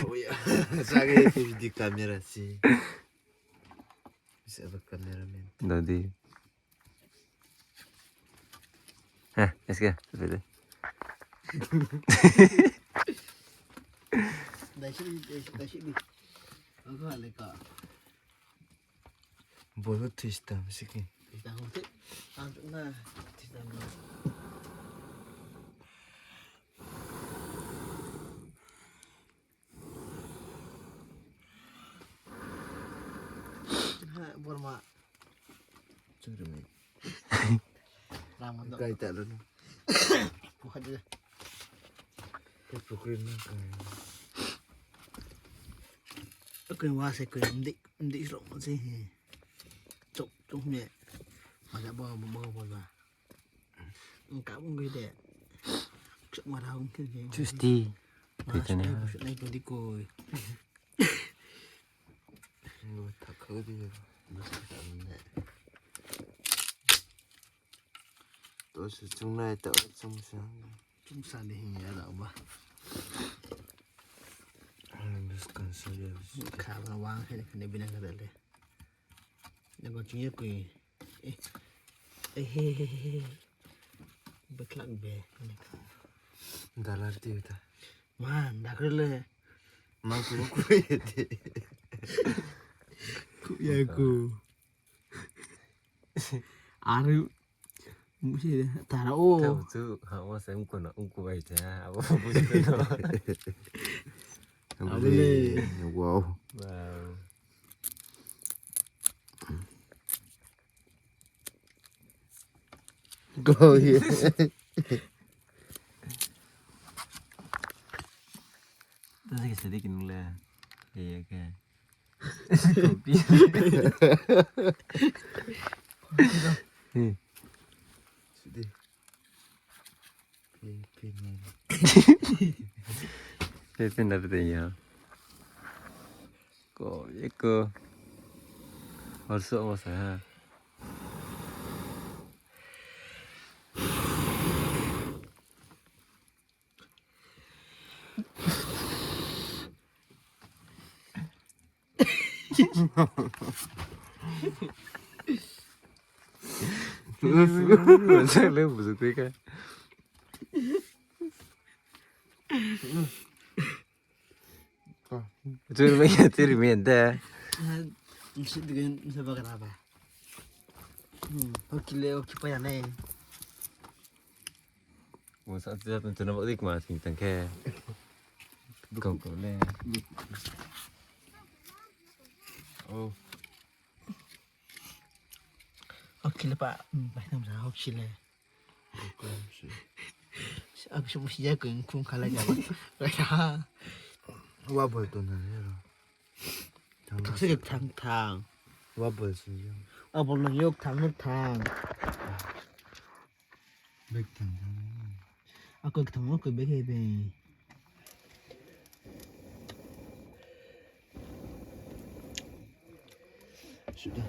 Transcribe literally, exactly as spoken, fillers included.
Oya, sage H D camera si. Bisa ba cameraman. Dodi. Hah, S K, seperti. Dai sini, dai sini. Aku ada kak. Bolo tista, mesti ki. Tista, mesti. Ang na, tista. Ha, Borma. Cuma ni. Ramon dok. Kai tak lalu. Bukan dia. Ke pukul ni kai. Aku yang wasa aku yang dik, dik serok masih. Cok, cok ni. Mana bawa, bawa, bawa. Engkau pun gede. Cok marah mungkin. Custi. Nah, tadi sana. Nai tadi koi. Lu tak kau dia. Lu tak kau ni. To se chungnai to chungsa. Chungsa ni hing ya da ba. Bus kan sa ya. Kha ba wang khe ni bina ka da le. Nago ching ya kui. Eh, eh, he, he, he, he. Beklak be. Dalar ti ta. Man, dakrele. Mang ku ku ye ti. Ku ya ku. Aru. Musi tara o. Tau tu, ha, wa se ungku na, ungku bai te, ha, wa busi na. Abole. Wow. Wow. Go ye. Tadi ke sedikit nula. Iya ke. Kopi. Hmm. Sedih. Pepin. Pepin dari dia. Ko, iko. Masuk masa ha. Masuk le busuk kui ka. Curi mai ya, curi mai da. Nsi dengan nsi bakar apa? Hmm, oke le, oke pa ya nai. Mo sa tia pen tuna bak dik ma sing tang khe. Kau kau le. Oh. Oke le pa, hmm, bai tam sa oke le. Aku semua sih jago yang kung kalah jago. Wa bol tu na ya. Thang se thang thang. Wa bol sih ya. Wa bol nang yok thang nuk thang. Bek thang thang. Aku thang nuk bek he be. Sudah.